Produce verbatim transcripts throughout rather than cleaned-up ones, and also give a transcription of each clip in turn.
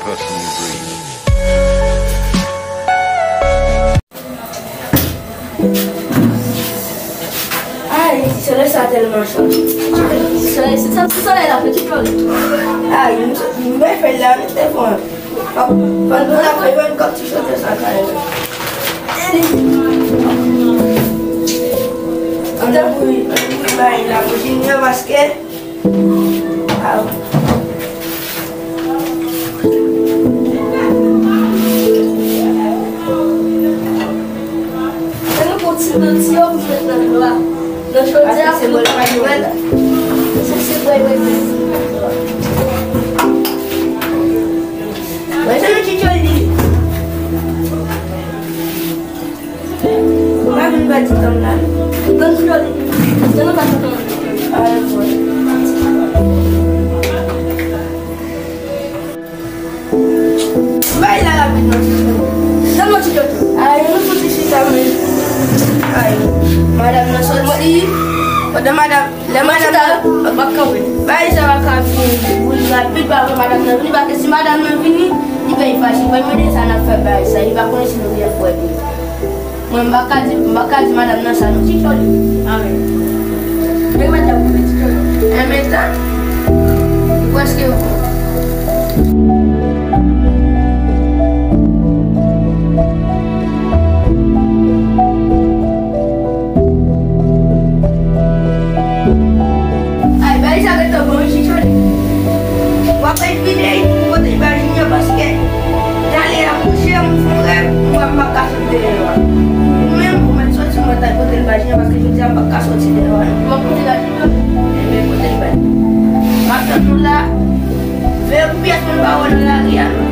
Ay, solèy sa tèlman cho. Solèy, se sa, se solèy la, fè ti flori. Ay, m, m bay fèy la, mete fò. Fò, fò n konn apre jwenn kòb ti chante sa kay la. Ann tanpri, ann tanpri bay la pou Junior paske Ann nou pran ti nan ti yo pou met nan dlo a. Nan chodyè a pou nou kapab bwè l. Se, se bwè, bwè, bwè. Mwen se yon ti joli. Ou pa vin pèdi tan m la. Donn flori. Donn nou pa tan m. Bay la rapid non. Donn mwen ti toto. Ay, nou fouti chita men. Ay, madanm nan soti. Pandan madanm Lè madanm nan, m ap kanpe. Bagay sa pa ka fini pou li rapid, pa vre madanm nan vini, paske si madanm nan vini, li pèdi fache. Premye de sa n ap fè bagay sa, li pa konnen si nou gen frè tou. Mwen, m pa ka di, m pa ka di madanm nan sa, non, ti choli. Anben. Men madanm, men ti choli. En menm tan, li prèske bon. Ay, bagay sa gentan bon, wi, Chicholi. W ap evite pou kote l bay Junior paske talè a kouche, m fè yon rèv, m wè m pa ka sot deyò a. Ou menm, ou mèt soti, mwen t al kote l bay Junior paske jodi a m pa ka soti deyò a, non. M ap kote l bay Junior, enben kote l bay. M ap tann nou la, veye pou pyès moun pa wè w nan lari a, non.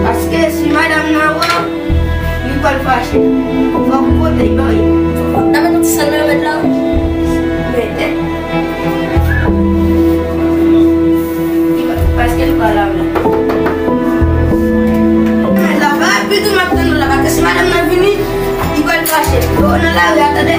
Paske si madanm nan wè w, Li pral fache. Fòk m pote l ba li. N ap met yon ti sèl nan remèd la. Mete. Paske li pa la menm. Remèd la pa rapid, m ap tann nou la, paske si madanm nan vini, li pral fache. Yo nan lari a, tande.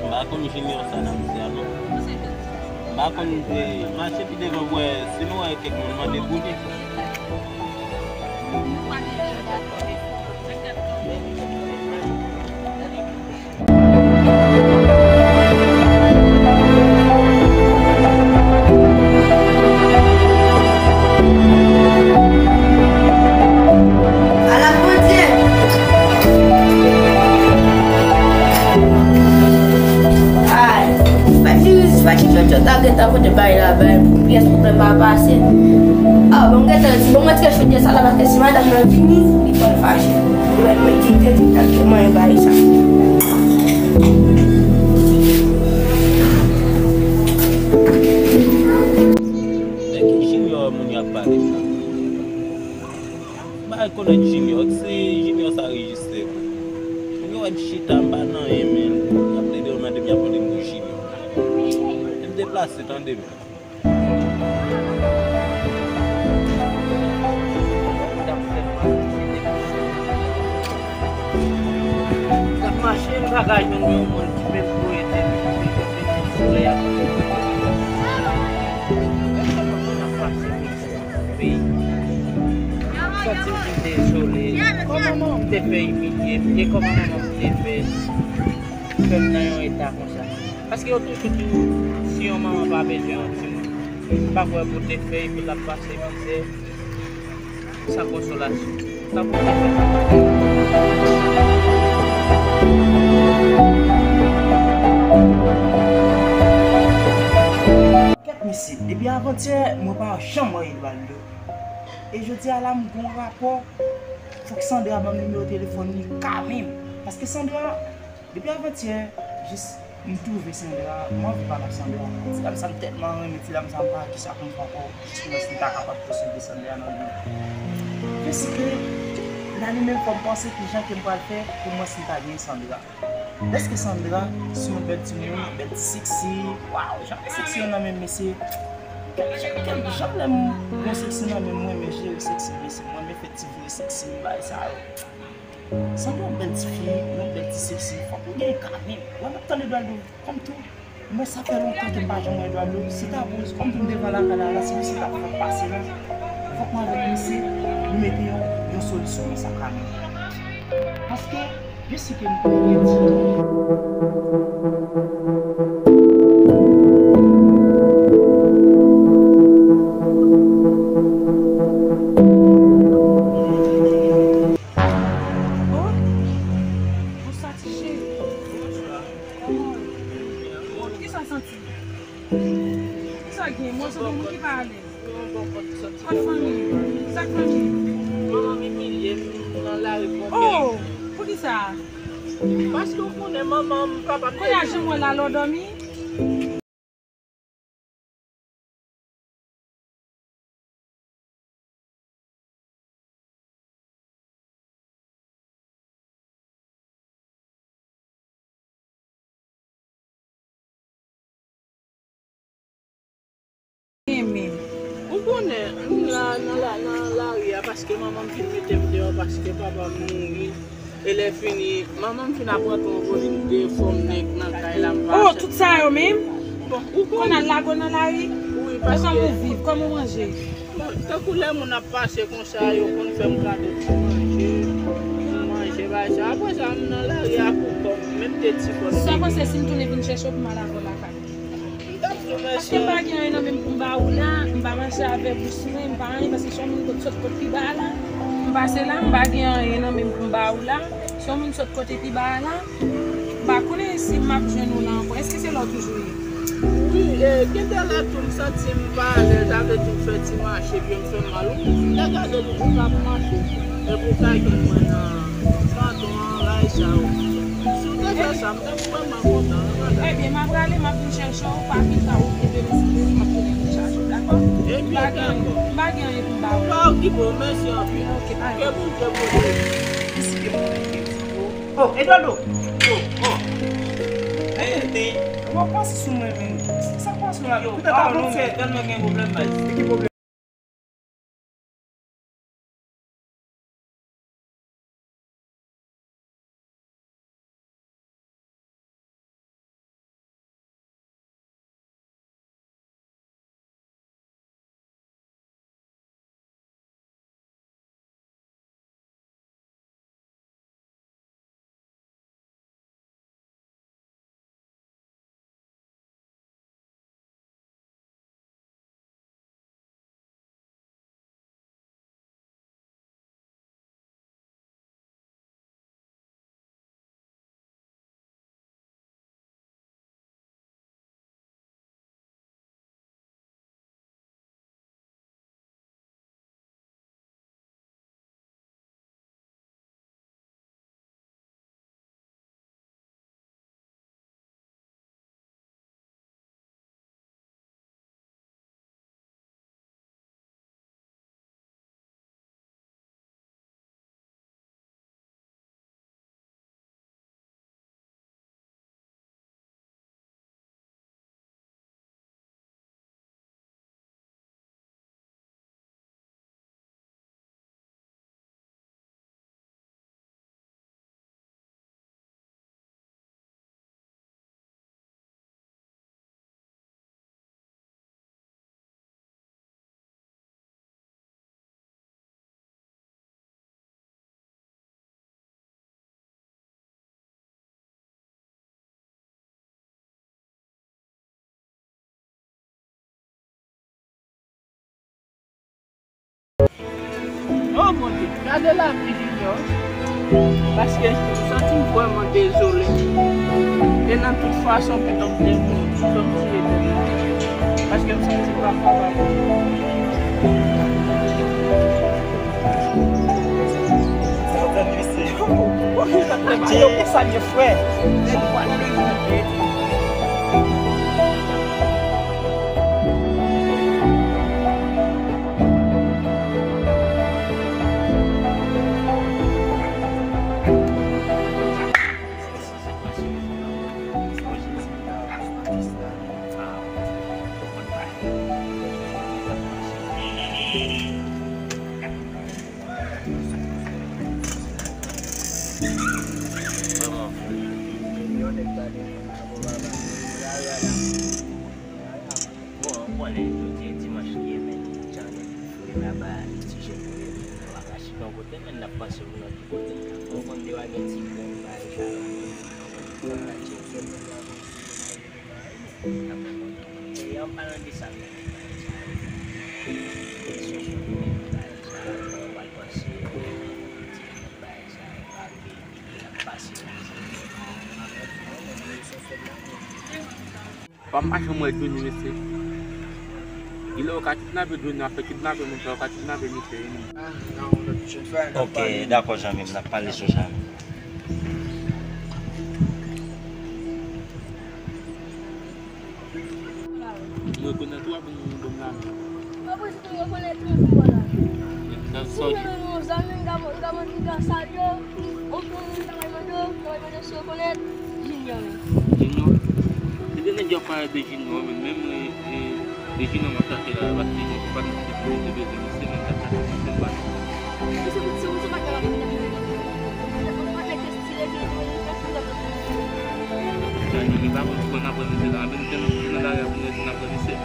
M pa konn Junior sa n ap di a non. M pa konn, eh, mache pi devan pou wè si nou wè kèk moun mande pou li. Ala Bondye! Ay, fè ti riz, fè ti tchotchot la gentan pote bay la bay pou pyès pwoblèm pa pase. Ah, bon, m gentan di, bon, mwen tire chodyè sa la paske si madanm nan vini, li pral fache. Mwen, mwen, di, di, di, di, mwen, bay sa. Men ki Junior moun y ap pale la? M pa rekonèt Junior. Se Junior sa rejistre wi. Moun yo wè m chita, m pa nan anyen, men y ap plede yo mande m, y ap mande m pou Junior. M deplase, tande m. M t ap mache, m pa ka jwenn yon moun ki menm voye depi m vin solèy ap pase mizè nan peyi. M santi m dezole. Kòman manman m te fè imilye m, e kòman manman m te fè fè m nan yon eta konsa. Paske yo toujou di w, si yon manman pa bezwen yon timoun, m pa kwè pou te fè epi l ap pase mizè san konsolasyon. Sa pou te fè. Kèt mesye, depi avantyè, mwen pa janm wè Edouardo. E jodi a la, m gon rapò, fòk Sandra ban m nimewo telefòn li kanmenm. Paske Sandra, depi avantyè, jis M twouve Sandra, m anvi pale ak Sandra. Ti dam sa m tèlman renmen, ti dam sa m pa wè kisa pou m fè ankò, jis pou mwen si m ta kapab posede Sandra nan vi m. Jis ke nan li menm fò m panse kijan ke m pral fè pou mwen si m ta gen Sandra. Dèske Sandra se yon bèl timoun, bèl ti seksi, waw, jan seksi yo nan men mesye. Kèk jan, kèk jan lè m gon seksi nan men mwen, men jere seksi mesye, mwen men fè ti vire seksi, bagay sa yo. Sandra yon bèl ti fi, yon bèl ti seksi, fòk nou gen kanmenm. Wè m ap tann Eduardo kòm tou. Mwen sa fè lontan ke m pa janm wè Eduardo. Si ta poz, kòm tou m devan lakay la, la, si misye ta fèk pase la, fòk mwen avèk misye, nou mete yon, yon solisyon nan sa kanmenm. Paske, je sais que m konnen gen ti Oh, bonswa ti cheri. Bonswa. Kòman w ye? Kisa w santi? Kisa w gen? Mwen santi yon moun ki pa alèz. Kot fanmi? Sa k fanmi? Manman m imilye m nan lari pou... Oh, poukisa? Paske w konnen manman m, papa m... Kounye a jan mwen la lè w dòmi. Renmen. Ou konnen, m la, nan la, nan lari a, paske manman m fin mete m deyò, paske papa m mouri. E lè fini, manman m fin ap rantre yon volim de fòm nèg nan kay la, m pa... Oh, tout sa yo menm? Bon, ou konnen. Konn al lage w nan lari? Wi, paske... Kòman w viv? Kòman w manje? Bon, tankou lè moun ap pase konsa, yo konn fè m kado ti manje, m manje, bagay sa. Apre sa, m nan lari a pou kò m, menm de ti kò m. Sa w panse si m tounen vin chèche w pou m al avè w lakay? M t ap di w mèsi. Paske m pa gen anyen nan men m pou m ba ou la, m pa mache avè bous mwen, m pa anyen, paske se yon moun kot sot kot pi ba a la. M pase la, m pa gen anyen nan men m pou m ba ou la. Se yon moun sot kote pi ba a la. M pa konnen si m ap jwenn ou la ankò. Èske se la w toujou ye? Wi, e, gentan la tou m santi m pa alèz, sa vle di m fè ti mache, pye m fè m mal. Ou te gade li pou m ap mache. Epi w ka jwenn mwen nan kanton an, bagay sa yo. Si w te fè sa, m t ap vrèman kontan, wi, madanm. Ebyen, m ap prale, m ap vin chèche w, pa pita, oubyen demen si Bondye, m ap tounen vin chache w, dakò? Ebyen, dakò. M pa gen anyen pou m ba ou. Pa okipe w, mèsi anpil. Ok, pa gen. Ke Bondye pwoteje w. Mesye, ke Bondye beni w. Oh, Eduardo! Oh, oh. Hey, hey. W ap pase sou mwen, men. Sa k pase w la? Yo, petèt a non, men tèlman gen pwoblèm, baz. E ki pwoblèm? Oh Bondye, gade lavi Junior. Paske m santi m vrèman dezole. E nan tout fason, pito m te mouri, pito m tiye tèt mwen. Paske m santi m pa kapab. Yo, konsa ye, frè. Nèg pral bezwen tèt. Vrèman. Bon, ou konnen, jodi a dimanch li ye, men jan nèg yo fouye laba, ti jèn yo, yo pa ka chita yon kote, men n ap panse pou n ap ki kote. Ou konn dewa gen ti grenn bagay sa yo. N ap fè konn. E an palan de sa, men kesyon sou men bagay sa yo, ou al panse, ti grenn bagay sa yo, pa vle pase. Pa mache mwen Johnny, mesye. Ilè ou ka kidnape Johnny, ap fè kidnape moun sa, ou ka kidnape misye, wi. Ok, dakò, zanmi m, n ap pale sou sa. M rekonèt ou avèk yon bon lame. Mwen prèske rekonèt ou, bon lame. Sa, sa w di? Si m jwenn yon zanmi, m ka, m ka, m ka salye w. Yon moun m travay mande w, travay mande w, si w rekonèt, Junior menm. Junior? Se de nèg y ap pale de Junior, men menm, e, e, de Junior m ap chache la, paske Junior se pa nèg ki te bezwen misye, men m t ap chache misye, m pa jwenn. Misye, misye, misye pa t nan lavi, misye, misye, misye pa t nèg te stile, misye, misye pa t nèg te stile. Sa, li, li pa konn, konn apre misye la, men misye, misye nan lari a, pou nèg nan apre misye.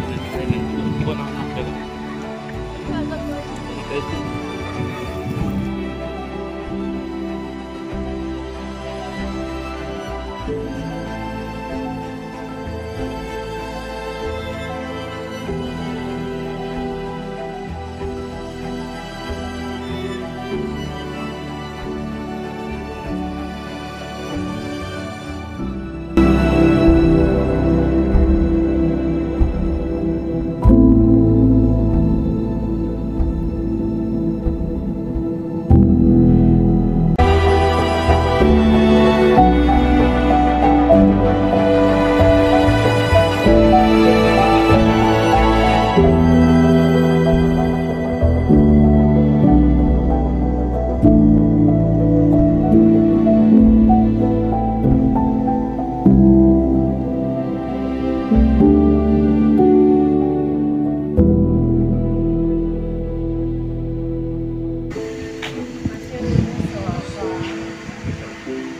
Misye, misye, bon nan afè la.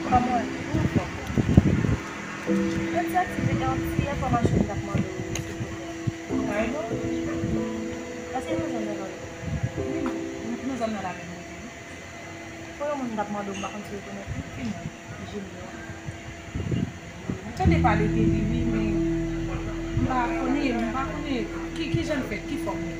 Kòman w ye? Anfòm. Yon ti aktivite, yon ti enfòmasyon m t ap mande w, silvouplè. Ou ka ede m? Èske nou zanmi nan? Wi, nou zanmi nan la menm kote, wi. Premye moun m t ap mande w, m pa konn si w rekonèt li, ki moun? Junior. M tande pale de li, wi, men m pa konnen, m pa konnen ki, ki jan l fèt, ki fòm li.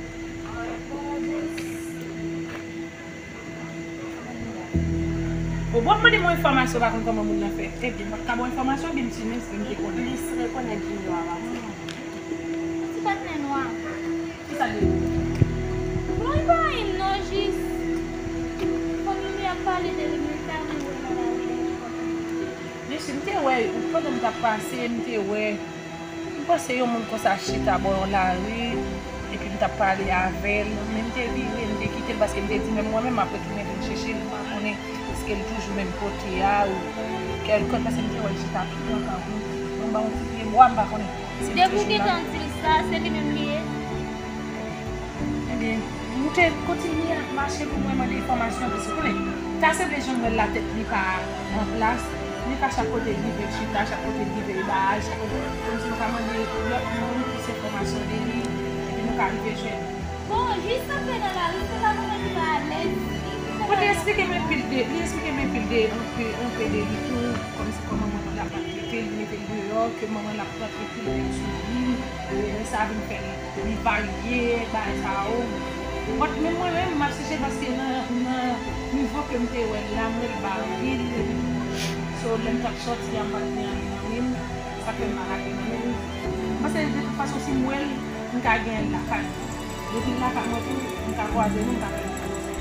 O, bon, w ap mande m yon enfòmasyon, w pa konn kòman moun nan fèt. Ebyen, m pa t ka ba w enfòmasyon, oubyen m simen, si m te konnen. Plis rekonèt Junior a, pa ti patnè nwa. Kisa l ye? Bon, li pa anyen non, jis fanmi li ap pale de li, men li pa anyen wè nan lari a. Mesye, m te wè, pandan m t ap pase, m te wè, m panse yon moun konsa chita bò yon lari, epi m t ap pale avè l, men m te vire, m te kite l, paske m te di, menm mwen menm, m ap retounen vin chèche l, m pa konnen èske l toujou menm kote a, ou kèlkòt, paske m te wè l chita tout nan kan, m ba yon ti pye bwa, m pa konnen si l toujou la. Depi w gentan di l sa, se li menm li ye. Ebyen, moute, kontinye ap mache pou mwen mande enfòmasyon, paske konnen, ta sanble jan m wè l la tèt li pa an plas, li pa chak kote l rive l chita, chak kote l rive l bay, chak kote, kòmsi nou ka mande lòt moun plis enfòmasyon de li, epi nou ka rive jwenn. Bon, jis sa fè nan lari, se pa mwen ki pa alèz. Bon, li eksplike m anpil de, li eksplike m anpil de, anpe, anpe de li tou, kòmsi kòman manman l ap maltrete l, li mete l deyò, ke manman l ap pran anpil pèn sou li, e sa vin fè l, li varye, bagay sa yo. But, men mwen menm, m ap chèche paske nan, nan nivo ke m te wè l la, m wè l ba anpil, epi, so, lè m t ap sòti a, m pa t gen anyen nan men m, sa fè m pa lage nan men l. M panse de tout fason, si m wè l, m ka genyen l lakay mwen. Depi l lakay mwen tou, m ka kwaze nou, m ka fè l.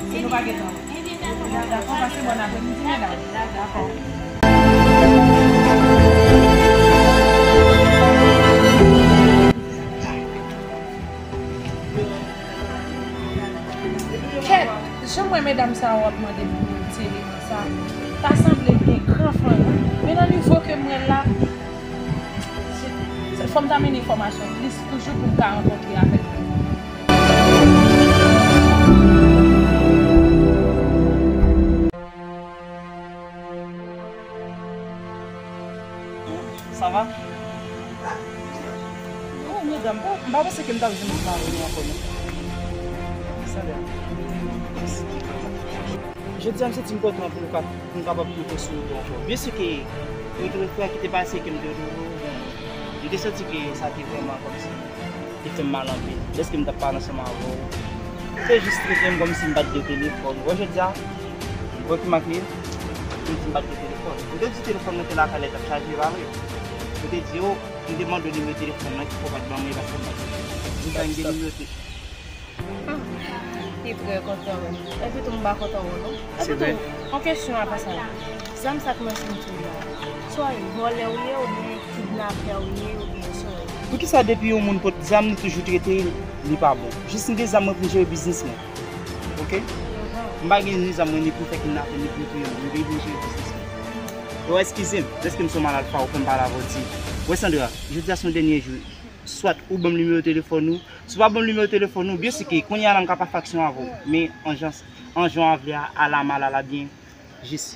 Si nou pa gen tan. Dakò, pase bòn apremidi, medam. Dakò. Kèt, jan m wè medam sa yo ap mande pou tire konsa, ta sanble l gen gran fanmi. Men nan nivo ke m wè l la, se, se, fò m ta mennen enfòmasyon plis toujou pou m ka rankontre avèk li. Sa janm mare nou ankò non. Sandra. Jodi a m santi m kontan pou nou ka, pou nou kapab konte sou ou ankò. Byen si ke retrofè ki te pase ke m te retwouve ou, bon, m te santi ke sa te vrèman kòmsi li fè m mal anpil. Lèske m t ap pale ansanm avè w, ou te jis trete m kòmsi m pa t gen telefòn. Ou wè jodi a, ou wè ki m ap ye? Kòmsi m pa t gen telefòn. Ou te di telefòn mwen te lakay la, li t ap chaje, pa vre? Ou te di, o, m te mande w nimewo telefòn nan, kifè w pa t ban mwen, paske m pa t gen. M pa t gen nimewo te. Hmm. Li trè kontan, wi. Epi tou, m pa kontan, wi, non. Epi tou, yon kesyon avan sa. Zam sa k nan senti w la, sa w ye, vòlè w ye, oubyen kidnapè w ye, oubyen sa w ye? Poukisa depi yon moun pot zam, nou toujou trete l, li pa bon? Jis m gen zam mwen pou m jere biznis mwen. Oke? M pa gen ni zam mwen, ni pou m fè kidnapè, ni pou m touye moun. M gen pou m jere biznis mwen. Yo, eskize m, dèske m se yon mal alfa, ou fè m pale avè w di. Wè Sandra, jodi a se yon dènye jou. Swat ou ban m nimewo telefòn ou. Si w pa ban m nimewo telefòn ou, byen si ke kounye a la m ka pa fè aksyon avè w. Men an jan, an jan w vle a, ala mal, ala byen, jis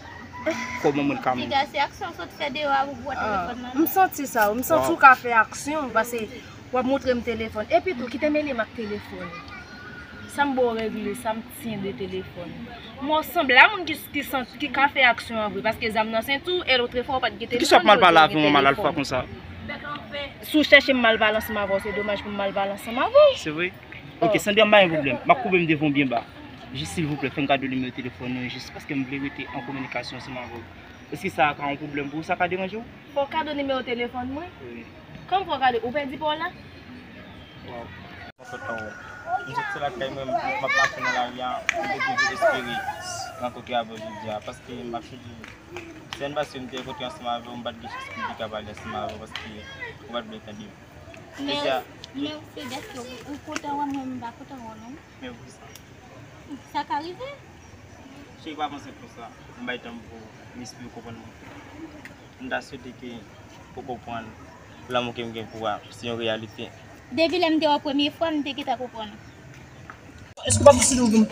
kòman mwen ka menm. Piga se aksyon w sot fè deyò a pou w pran telefòn nan. M santi sa, wi. M santi w ka fè aksyon, paske w ap montre m telefòn. Epi tou, kite mele m ak telefòn. Sa m ba w regle, sa m tyen de telefòn. Mwen sanble a moun ki, ki, san- ki ka fè aksyon an vre, paske zam nan senti w, e lòt fwa w pa t gen telefòn. Poukisa w ap mal pale avè yon mal alfa konsa? Si w chèche m mal pale ansanm avè w, se domaj pou m mal pale ansanm avè w. Se vre? Ok, Sandra, m pa gen pwoblèm. M ap koube m devan w byen ba. Jis silvouplè, fè m kado nimewo telefòn ou, jis paske m vle rete an kominikasyon ansanm avè w. Èske sa ka yon pwoblèm pou ou? Sa ka deranje w? Fò w kado nimewo telefòn mwen? Wi. Kòman fò w kado? Ou pèdi pa w la? Waw. Mwen kontan wè w. M sot se lakay mwen, m ap mache nan lari a, m te toujou espere rankontre avè w jodi a, paske m ap chanje. Semèn pase, m te rankontre ansanm avè w, m pa t gen chans pou m te ka pale ansanm avè w, paske ou pa t vle tande m. Jodi a, mèsi dèske ou kontan wè mwen, m pa kontan wè w non. Men poukisa? Sa ka rive. Cheri, pa panse konsa. M bay tan m pou m espere w konprann mwen. M ta swete ke ou konprann lanmou ke m gen pou ou a, se yon reyalite. Depi lè m te wè w premye fwa, m te gentan konprann. Èske w pa posede w vin